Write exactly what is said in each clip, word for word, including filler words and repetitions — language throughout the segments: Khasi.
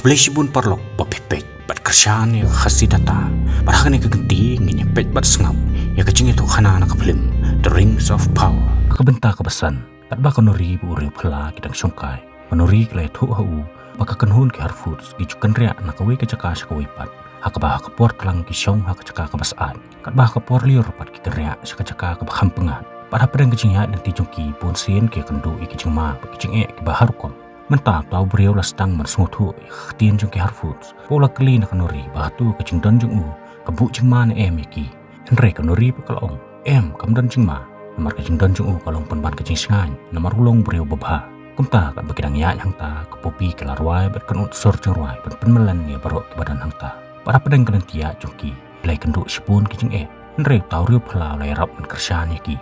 Khublei shibun paralok ba phi peit bad kyrshan ïa ka Khasi Data. Bad ha kane ka kynti ngin ïa peit bad sngap ïa ka jingïathuhkhana na ka phlim The Rings of Power. Ha ka bynta kaba san, katba ka Nori bad u Riewphylla ki dang shongkai, ka Nori ka la ïathuh ha u ba ka kynhun ki Harfoots ki ju kynriah na kawei ka jaka sha kawei pat, ha kaba ha ka por tlang ki shong ha ka jaka kaba syaid. Katba ha ka por lyiur pat ki kynriah sha ka jaka kaba kham pyngngad. Bad hapdeng ka jingïaid lynti jong ki, bunsien ki ïakynduh ïa ki jingma bad ki jingeh kiba har rukom. Mynta uta u briew la sdang ban sngewthuh ïa ka ktien jong ki Harfoots, bad u la kylli na ka Nori ba hato ka jingdon jong u ka buh jingma ne em ïa ki. Hynrei ka Nori pat ka la ong, em, kam don jingma, namar ka jingdon jong u ka long pynban ka jingshngaiñ, namar u long briew babha. Kumta katba ki dang ïaid hangta, ka Poppy ka la rwai bad ka nud sur jingrwai ban pynmlien ïa baroh kiba don hangta. Bad hapdeng ka lynti ïaid jong ki, ki la ïakynduh shibun ki jingeh. Hynrei uta u Riewphylla u la ïarap ban kyrshan ïa ki.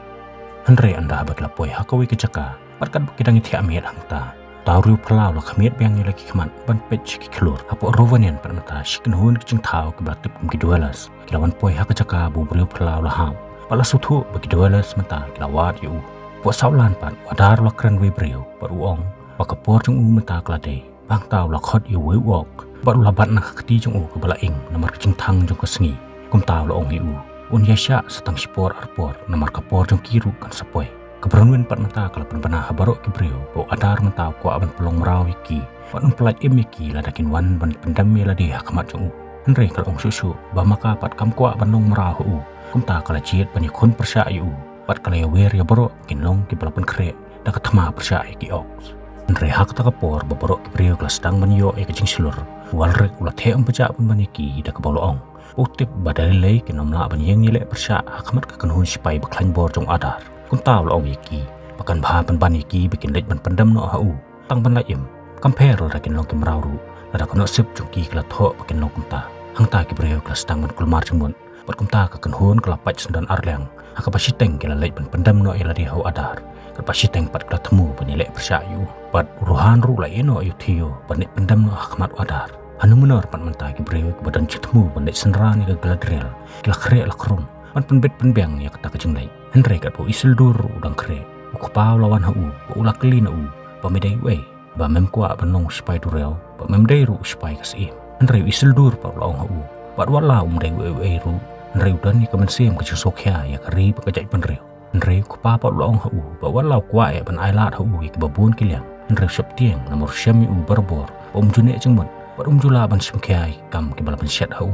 Hynrei ynda haba ki la poi ha kawei ka jaka, bad katba ki dang ïathiah miet hangta, uta u Riewphylla u la khmied biang ïa la ki khmat ban peit sha ki khlur. Hapoh Rhovanion pat mynta, shi kynhun ki jingthaw kiba la tip kum ki Dwellers ki la wan poi ha ka jaka ba u Riewphylla u la hap. Bad la sngewthuh ba ki Dwellers mynta ki la wad ïa u. Hapoh Sautlan pat, u Adar u la kren wei briew bad u ong ba ka por jong u mynta ka la dei. Bad hangta u la khot ïa uwei u orc bad u la bat na ka kti jong u kaba la ing namar ka jingthang jong ka sngi. Kumta u la ong ïa u, un ïaishah sa tang shipor arpor, namar ka por jong ki ruh kan sa poi. Ka Bronwyn pat mynta ka la pynbna ha baroh ki briew ba u Adar mynta u kwah ban pynlong mraw ïa ki, bad un pyllait im ïa ki lada kin wan ban pyndem ïa lade ha khmat jong u. Hynrei ka la ong shuh shuh ba ma ka pat kam kwah ban long mraw ha u. Kumta ka la jied ban ïakhun pyrshah ïa u, bad ka la ïawer ïa baroh ba kin long kiba la pynkhreh da ka thma pyrshah ïa ki orcs. Hynrei ha kata ka por ba baroh ki briew ki la sdang ban ïoh ïa ka jingshlur, u Alrik u la theh um pyrshah pynban ïa ki da kaba u la ong ba u tip ba da lei lei kin ym lah ban ïeng ïaleh pyrshah ha khmat ka kynhun shipai ba khlaiñ bor jong u Adar. Kumta u la ong ïa ki ba kan bha pynban ïa ki ba kin leit ban pyndem noh ha u, tang ban lait im. Kam pher lada kin long ki mraw ruh, lada ka nusip jong ki ka la thoh ba kin long kumta. Hangta ki briew ki la sdang ban kulmar jingmut, bad kumta ka kynhun ka la pait syndon arliang, ha kaba shiteng ki la leit ban pyndem noh ïa lade ha u Adar, katba shiteng pat ki la thmu ban ïaleh pyrshah ïa u. Bad u Rohan ruh u la ïeh noh ïa u Theo ban leit pyndem noh ha khmat u Adar. Ha Númenor pat mynta ki briew kiba don jingthmu ban leit synran ïa ka Galadriel ki la khreh la khrum ban pynbit pynbiang ïa kata ka jingleit. Hynrei katba u Isildur ruh u dang khreh, u kpa u la wan ha u bad u la kylli na u ba me dei uei, ba mem kwah ban long u shipai duriaw, ba mem dei ruh u shipai ka syiem. Hynrei u Isildur pat u la ong ha u, bad wat la um dei uei uei ruh, hynrei u don ïa ka mynsiem ka jingsngewkhia ïa ka ri bad ka jaitbynriew. Hynrei u kpa pat u la ong ha u ba wat la u kwah eh ban ailad ha u ïa kiba bun ki liang, hynrei u sheptieng namar u shem ïa u barabor, ba um ju neh jingmut bad um ju lah ban shim khia ïa ki kam kiba la pynshet ha u.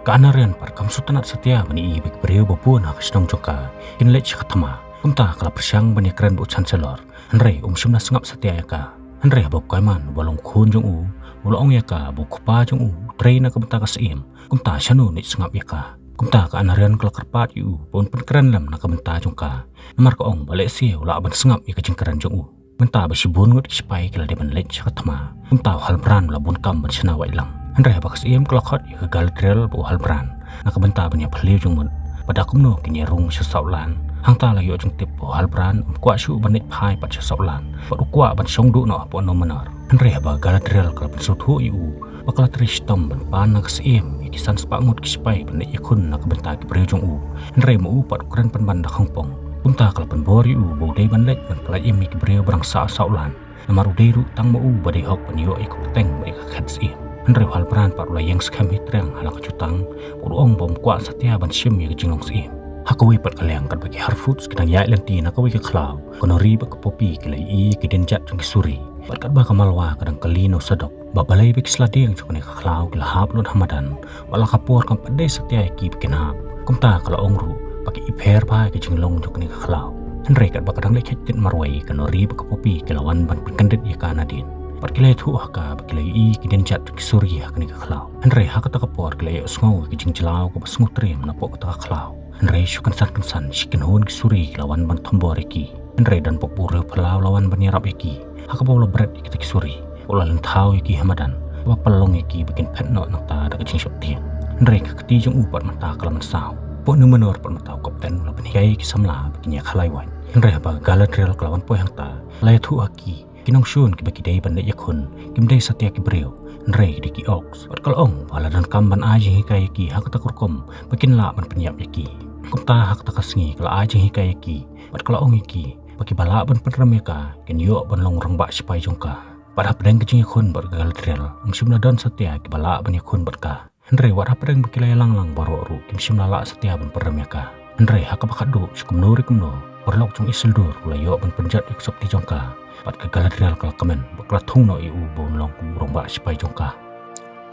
Ka Anarion pat kam sngewtynnat satia ban ïohi ba ki briew ba bun ha ka shnong jong ka kin leit sha ka thma. Kumta ka la pyrshang ban ïakren bad u Chancellor, hynrei um shym la sngap satia ïa ka. Hynrei haba u Kaiman uba long khun jong u u la ong ïa ka ba u kpa jong u u trei na ka bynta ka syiem, kumta shano un leit sngap ïa ka? Kumta ka Anarion ka la kyrpad ïa u ba un pynkren lem na ka bynta jong ka, namar ka ong ba lehse u lah ban sngap ïa ka jingkren jong u. Mynta ba shibun ngut ki shipai ki la dei ban leit sha ka thma, kumta u Halbrand u la bun kam ban shna wait lang. Hynrei haba ka syiem ka la khot ïa ka Galadriel bad u Halbrand na ka bynta ban ïa phylliew jingmut ba da kumno kin ïa rung sha Sautlan, hangta la ïoh jingtip ba u Halbrand um kwah shuh ban leit phai pat sha Sautlan, bad u kwah ban shong duh noh hapoh Númenor. Hynrei haba ka Galadriel ka la pynsngewthuh ïa u ba ka la trei shitom ban pan na ka syiem ïa ki san spah ngut ki shipai ban leit ïakhun na ka bynta ki briew jong u, hynrei ma u pat u kren pynban da khongpong. Kumta ka la pynbor ïa u ba u dei ban leit ban pyllait im ïa ki briew ba dang sah Sautlan, namar u dei ruh tang ma u ba dei hok ban ïoh ïa ka pateng bad ïa ka khet syiem. Hynrei u Halbrand pat u la ïeng skhem hi triang ha la ka jutang, bad u ong ba um kwah satia ban shim ïa ka jinglong syiem. Ha kawei pat ka liang, katba ki Harfoots ki dang ïaid lynti na kawei ka khlaw, ka Nori bad ka Poppy ki la ïohi ïa ki dienjat jong ki suri. Bad katba ka Malwa ka dang kylli na u Sadok ba balei ba ki sla dieng jong kane ka khlaw ki la hap lut ha madan, bad la ka por kam pat dei satia ïa ki ba kin hap. Kumta ka la ong ruh ba ki i pher bha ïa ka jinglong jong kane ka khlaw. Hynrei katba ka dang leit kheit tied marwei, ka Nori bad ka Poppy ki la wan ban pynkyndit ïa ka nadien. Bad ki la ïathuh ha ka ba ki la ïohi ki dienjat jong ki suri ha kane ka khlaw. Hynrei ha kata ka por ki la ïohsngew ïa ka jingjlaw kaba sngewtriem napoh kata ka khlaw. Hynrei shu kynsan kynsan shi kynhun ki suri ki la wan ban thombor ïa ki. Hynrei don pop u Riewphylla u la wan ban ïarap ïa ki, ha kaba u la bret ïa kita ki suri, u la lynthaw ïa ki ha madan, kaba pynlong ïa ki ba kin phet noh nangta da ka jingsheptieng. Hynrei ka kti jong u pat mynta ka la mynsaw. Hapoh Númenor pat mynta u kapten u la pynhikai ïa ki samla ba kin ïa khalai wait. Hynrei haba ka Galadriel ka la wan poi hangta, ka la ïathuh ha ki, ki nongshun kiba ki dei ban leit ïakhun kim dei satia ki briew, hynrei ki dei ki orcs. Bad ka la ong ba la donkam ban ai jinghikai ïa ki ha kata ka rukom ba kin lah ban pynïap ïa ki. Kumta ha kata ka sngi ka la ai jinghikai ïa ki, bad ka la ong ïa ki ba kiba lah ban pynrem ïa ka kin ïoh ban long rangbah shipai jong ka. Bad hapdeng ka jingïakhun bad ka Galadriel, ym shym la don satia kiba lah ban ïakhun bad ka. Hynrei wat hapdeng ba ki la ïalang lang baroh ruh, kim shym la lah satia ban pyrem ïa ka. Hynrei ha kaba khatduh, sha kumno re kumno, u paralok jong u Isildur u la ïoh ban pynjot ïa ka sopti jong ka. Bad ka Galadriel ka la kmen, bad ka la thung noh ïa u ba un long kum u rangbah sipai jong ka.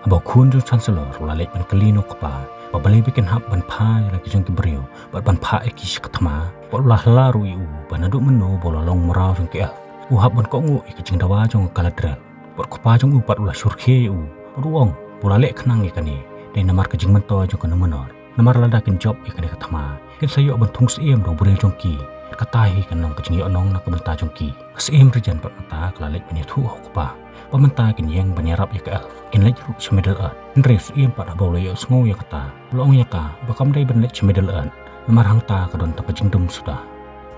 Haba u khun jong u Chancellor u la leit ban kylli na u kpa ba balei ba kin hap ban phah ïa la ki jong ki briew bad ban phah ïa ki sha ka thma, bad u la hala ruh ïa u ba naduh mynno ba u la long mraw jong ki elf, u hap ban kohnguh ïa ka jingdawa jong ka Galadriel. Bad u kpa jong u pat u la shyrkhei ïa u, bad u ong ba u la leh khnang ïa kane, dei namar ka jingmyntoi jong ka Numenor. Namar lada kin jop ïa kane ka thma, kin sa ïoh ban thung syiem da u briew jong ki. Kata hi kan long ka jingïohnong na ka bynta jong ki. Ka Syiem Regen pat mynta ka la leit ban ïathuh ha u kpa ba mynta kin ïeng ban ïarap ïa ka elf, kin leit ruh sha Middle Earth. Hynrei u syiem pat haba u la ïohsngew ïa kata, u la ong ïa ka ba kam dei ban leit sha Middle Earth, namar hangta ka don tang ka jingdum suda.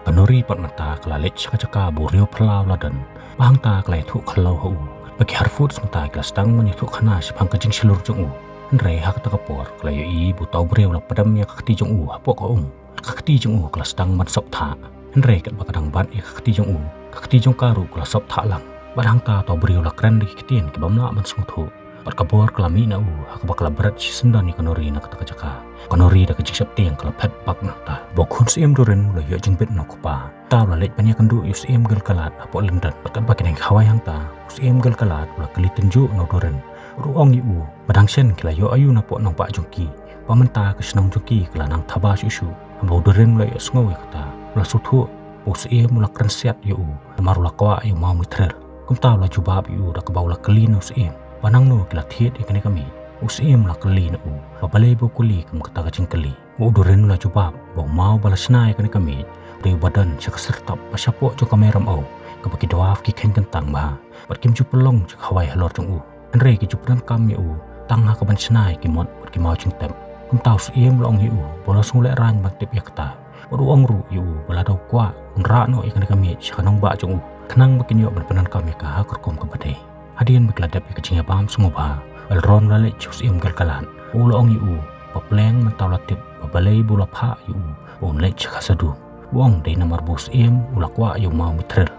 Ka Nori pat mynta ka la leit sha ka jaka ba u riew phyllaw la don, ba hangta ka la ïathuh khyllow ha u ba ki Harfoots mynta ki la sdang ban ïathuh khana shaphang ka jingshlur jong u. Hynrei ha kata ka por ka la ïohi ba uta u briew u la pdem ïa ka kti jong u hapoh ka um. Ka kti jong u ka la sdang ban sop thah. Hynrei katba ka dang bat ïa ka kti jong u, ka kti jong ka ruh ka la sop thah lang. Bad hangta uta u briew u la kren da ki ktien ki bym lah ban sngewthuh. Bad ka bor ka la mih na u ha kaba ka la bret shisyndon ïa ka Nori na kata ka jaka. Ka Nori da ka jingsheptieng ka la phet bak na kata. Ba u khun syiem Durin u la ïoh jingbit na u kpa. Te u la leit ban ïakynduh ïa u syiem Gil-galad hapoh lyndet. Bad katba ki dang khawai hangta, u syiem Gil-galad u la kylli tynjuh na u Durin. Bad u ong ïa u ba dang shen ki la ïoh aïu napoh nongbah jong ki, ba mynta ka shnong jong ki ka la nang thaba shuh shuh. Haba u Durin u la ïohsngew ïa kata, u la sngewthuh ba u syiem u la kren siat ïa u, namar u la kwah ïa u maw Mithril. Kumta u la jubab ïa u da kaba u la kylli na u syiem ba nangno ki la thied ïa kane ka miej. U syiem u la kylli na u ba balei ba u kylli kum kata ka jingkylli. Ba u Durin u la jubab ba u maw ba la shna ïa kane ka miej u dei uba don sha ka syrtap ba shapoh jong ka Mei Ramaw, kaba ki dwarf ki kheiñ kyntang bha. Bad kim ju pynlong jingkhawai halor jong u. Hynrei ki ju pyndonkam ïa u tang ha kaban shna ïa ki mot bad ki maw jingtep. Kumta u syiem u la ong ïa u ba u la sngewlehrain ban tip ïa kata. Bad u ong ruh ïa u ba lada u kwah, un rah noh ïa kane ka miej sha ka nongbah jong u, khnang ba kin ïoh ban pyndonkam ïa ka ha ka rukom kaba dei. Hadien ba ki la dep ïa ka jingïabam sngewbha, u Elrond u la leit sha u syiem Gil-galad. U la ong ïa u ba pleng mynta u la tip ba balei ba u la phah ïa u ba un leit sha Khazad-dûm. U ong dei namar ba u syiem u la kwah ïa u maw Mithril.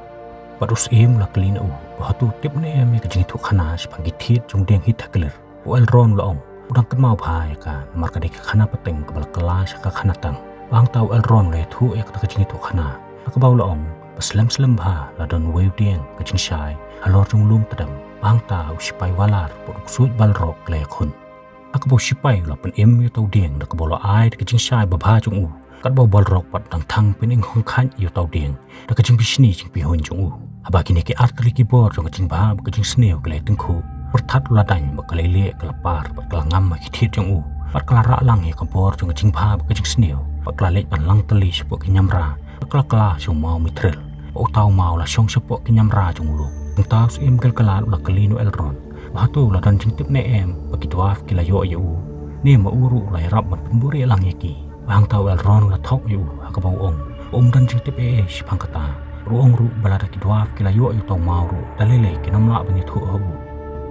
Bad u syiem u la kylli na u ba hato u tip ne em ïa ka jingïathuh khana shaphang ki thied jong u dieng Hithaklir. U Elrond u la ong u dang kynmaw bha ïa ka, namar ka dei ka khana pateng kaba la kylla sha ka khana tam. Ba hangta u Elrond u la ïathuh ïa kata ka jingïathuh khana, ha kaba u la ong ba slem slem bha la don uwei u dieng ka jingshai halor jong u lum tdem. Ba hangta u shipai Valar bad u ksuid Balrog ki la ïakhun. Ha kaba u shipai u la pynim ïa uta u dieng da kaba u la ai da ka jingshai babha jong u, katba u Balrog pat u dang thang pyning hong khaid ïa uta u dieng da ka jingbishni jingpihuiñ jong u. Haba kine ki artylli ki bor jong ka jingbha bad ka jingsniew ki la ïatyngkhuh, u pyrthat u la daiñ bad ka leilieh ka la par bad ka la ngam ha ki thied jong u. Bad ka la rah lang ïa ka bor jong ka jingbha bad ka jingsniew bad ka la leit ban lang tylli shapoh ki niamra. Bad ka la kylla sha u maw Mithril. Bad uta u maw u la shong shapoh ki niamra jong u lum. Kumta u syiem Gil-galad u la kylli na u Elrond ba hato u la don jingtip ne em ba ki dwarf ki la ïoh ïa u, ne ma u ruh u la ïarap ban pynbuhrieh lang ïa ki. Ba hangta u Elrond u la thok ïa u ha kaba u ong ba um don jingtip ei ei shaphang kata. Bad u ong ruh ba lada ki dwarf ki la ïoh ïa uta u maw ruh, da lei lei kin ym lah ban ïathuh ha u.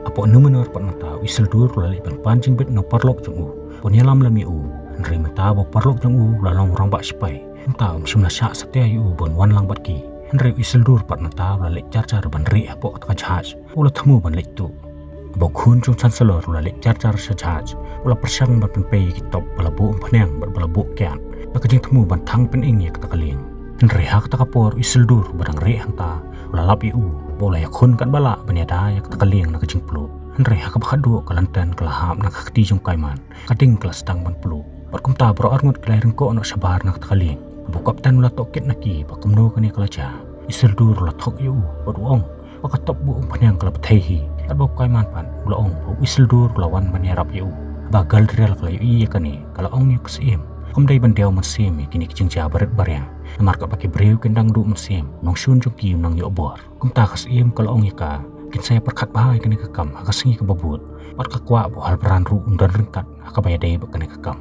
Hapoh Numenor pat mynta u Isildur u la leit ban pan jingbit na u paralok jong u ba un ïalam lem ïa u. Hynrei mynta ba u paralok jong u u la long u rangbah shipai, mynta um shym la shah satia ïa u ban wan lang bad ki. Hynrei u Isildur pat mynta u la leit jar jar ban rieh hapoh kata ka jahaj ba u la thmu ban leit tuh. Ba u khun jong u Chancellor u la leit jar jar sha jahaj, u la pyrshang ban pynpei ïa ki top ba la buh umphniang bad ba la buh kiad da ka jingthmu ban thang pyning ïa kata ka lieng. Hynrei ha kata ka por u Isildur ba dang rieh hangta u la lap ïa u ba u la ïakhun katba lah ban ïada ïa kata ka lieng na ka jingpluh. Hynrei ha kaba khatduh ka lynten ka la hap na ka kti jong u Kaiman. Ka ding ka la sdang ban pluh. Bad kumta baroh arngut ki la ïaryngkoh noh shabar na kata ka lieng. Ba u kapten u la tohkit na ki ba kumno kane ka la jia. U Isildur u la thok ïa u bad u ong ba ka top buh umphniang ka la bthei hi. Katba u Kaiman pat u la ong ba u Isildur u la wan ban ïarap ïa u. Ba Galadriel ka la ïohi ïa kane ka la ong ïa u syiem, kam dei ban diaw mynsiem ïa kine ki jingjia barit baria. Namar katba ki briew kin dang duh mynsiem, u nongshun jong ki un nang ïoh bor. Kumta ka syiem ka la ong ïa ka, kin sa ïa pyrkhat bha ïa kane ka kam ha ka sngi kaba bud. Bad ka kwah ba u Halbrand ruh un don ryngkat ha kaba ïadei bad kane ka kam.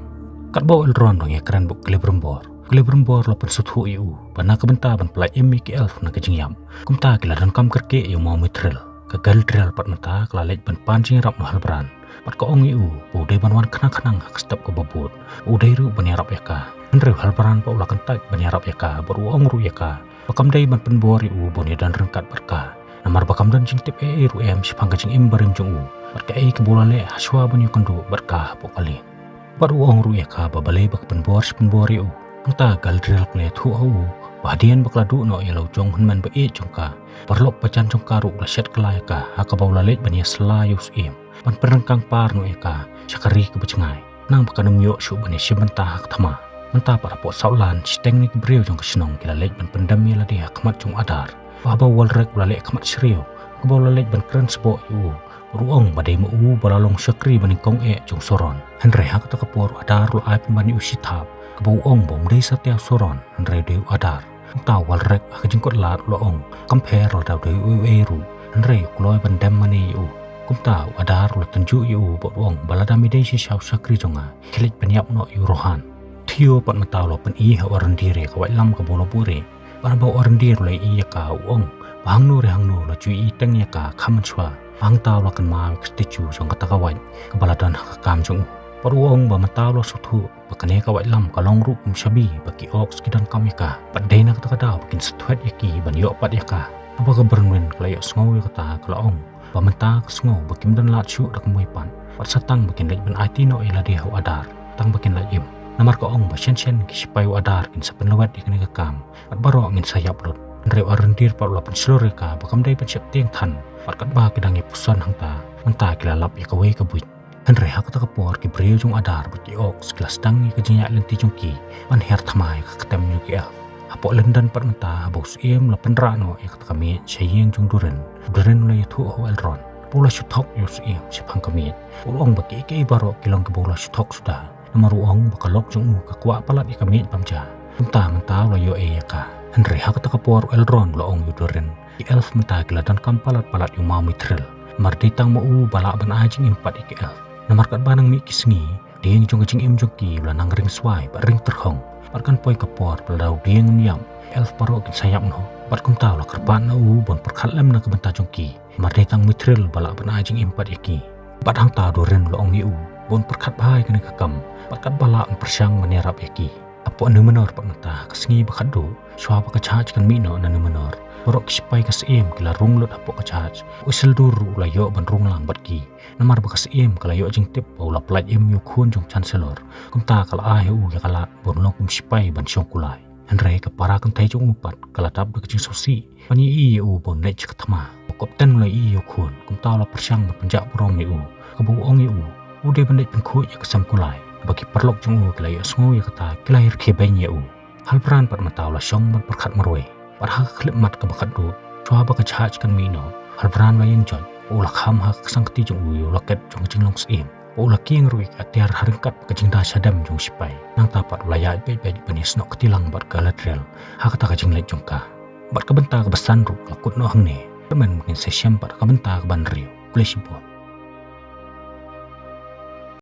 Katba u Elrond u dang ïakren bad u Celebrimbor, u Celebrimbor u la pynsngewthuh ïa u ba na ka bynta ban pyllait im ïa ki elf na ka jingïap, kumta ki la donkam kyrkieh ïa u maw Mithril. Ka Galadriel pat mynta ka la leit ban pan jingïarap na u Halbrand. Bad ka ong ïa u ba u dei ban wan khnang khnang ha ka step kaba bud, ba u dei ruh ban ïarap ïa ka. Hynrei u Halbrand pat u la kyntait ban ïarap ïa ka bad u ong ruh ïa ka ba kam dei ban pynbor ïa u ba un ïadon ryngkat bad ka. Namar ba kam don jingtip ei ei ruh em shaphang ka jingim barim jong u bad kaei kaba u la leh hashwa ban ïakynduh bad ka hapoh ka lieng. Bad u ong ruh ïa ka ba balei ba ka pynbor shi pynbor ïa u. Hangta ka Galadriel ka la ïathuh ha u ba hadien ba ka la duh noh ïa la u jong hynmen ba ïeit jong ka, paralok bajan jong ka ruh u la shet kylla ïa ka ha kaba u la leit ban ïasylla ïa u Syiem ban pynryngkang par noh ïa ka sha ka ri kaba jngai, nang ba kan ym ïoh shuh ban ïashim bynta ha ka thma. Mynta pat hapoh sawdong shiteng ne ki briew jong ka shnong ki la leit ban pyndem ïa lade ha khmat jong u Adar. Ba haba u Ulrich u la leh khmat shriew kaba u la leit ban kren sboh ïa u, u ong ba dei ma u ba la long shakri ba nyngkong eh jong u Sauron. Hynrei ha kata ka por u Adar u la ai pynban ïa u shi thap kaba u ong ba um dei satia u Sauron, hynrei u dei u Adar. Kumta u Ulrich ha ka jingkut lad u la ong, kam pher lada u dei uei uei ruh, hynrei u kloi ban dem mane ïa u. Kumta u Adar u la tynjuh ïa u bad u ong ba lada me dei shisha u shakri jong nga, khie leit pynïap noh ïa u Rohan. Theo pat mynta u la pyni ha u Arondir ïa ka waitlam kaba u la buhrieh. Bad haba u Arondir u la ïohi ïa ka u ong ba hangno re hangno la ju ïohi teng ïa ka kham mynshuwa. Hangta u la kynmaw ïa ka statue jong kata ka wait kaba la don ha ka kam jong u. Bad u ong ba mynta u la sngewthuh ba kane ka waitlam ka long ruh kum shabi ba ki Orcs ki donkam ïa ka. Bad dei na kata ka daw ba kin sa thwet ïa ki ban ïoh pat ïa ka. Haba ka Bronwyn ka la ïohsngew ïa kata ka la ong ba mynta ka sngew ba kim don lad shuh da kumwei pat, bad sa tang ba kin leit ban aiti noh ïa lade ha u Adar, tang ba kin lait im. Namar ka ong ba shen shen ki shipai u Adar kin sa pynlwet ïa kane ka kam bad baroh ngin sa ïap lut. Hynrei u Arondir pat u la pynshlur ïa ka ba kam dei ban sheptieng than, bad katba ki dang ïa puson hangta, mynta ki la lap ïa kawei ka buit. Hynrei ha kata ka por ki briew jong u Adar bad ki Orcs ki la sdang ïa ka jingïaid lynti jong ki ban hiar thma ïa ka ktem jong ki Elf. Hapoh Lindon pat mynta haba u Syiem u la pynrah noh ïa kata ka miej sha ïing jong u Durin, u Durin u la ïathuh ha u Elrond ba u la shu thok ïa u Syiem shaphang ka miej. U ong ba kiei kiei baroh ki long kiba u la shu thok suda. Namar u ong ba ka lok jong u ka kwah palat ïa ka miej bam ja. Kumta mynta u la ïoh ei ïa ka. Hynrei ha kata ka por u Elrond u la ong ïa u Durin, ki Elf mynta ki la donkam palat palat ïa u maw Mithril. Namar dei tang ma u ba lah ban ai jingim pat ïa ki Elf. Namar katba nang mih ki sngi, dieng jong ka jingim jong ki u la nang ring swai bad ring tyrkhong. Bad kan poi ka por ba lada u dieng un ïap, ki Elf baroh kin sa ïap noh. Bad kumta u la kyrpad na u ban pyrkhat lem na ka bynta jong ki. Namar dei tang Mithril ba lah ban ai jingim pat ïa ki. Bad hangta u Durin u la ong ïa u ba un pyrkhat bha ïa kane ka kam, bad katba lah un pyrshang ban ïarap ïa ki. Hapoh Numenor pat mynta ha ka sngi ba khatduh shuwa ba ka jahaj kan mih noh na Numenor, baroh ki shipai ka Syiem ki la rung lut hapoh ka jahaj. U Isildur ruh u la ïoh ban rung lang bad ki. Namar ba ka Syiem ka la ïoh jingtip ba u la pyllait im ïa u khun jong u Chancellor, kumta ka la ai ha u ïa ka lad ba un long kum shipai ban shong kulai. Hynrei ka para kynthei jong u pat ka la dap da ka jingsngewsih ban ïohi ïa u ba un leit sha ka thma. Ba u kapten u la ïohi ïa u khun, kumta u la pyrshang ban pynjah burom ïa u, kaba u ong ïa u, u dei ban leit pynkhuid ïa ka sem kulai. Ba ki paralok jong u ki la ïohsngew ïa kata ki la ïarkhie beiñ ïa u. Halbrand pat mynta u la shong ban pyrkhat marwei. Bad ha ka khyllipmat kaba khatduh shuwa ba ka jahaj kan mih noh, Halbrand u la ïeng joit. U la kham ha ka ksangkti jong u ïa u loket jong ka jinglong syiem. U la kieng ruh ïa ka tiar ha ryngkat ka jingda shadem jong u shipai. Nangta pat u la ïaid beit beit ban ïasnoh kti lang bad ka Galadriel ha kata ka jingleit jong ka. Bad ka bynta kaba san ruh ka la kut noh hangne. Kyrmen ngin sa ïashem bad ka bynta kaba hynriew. Khublei shibun.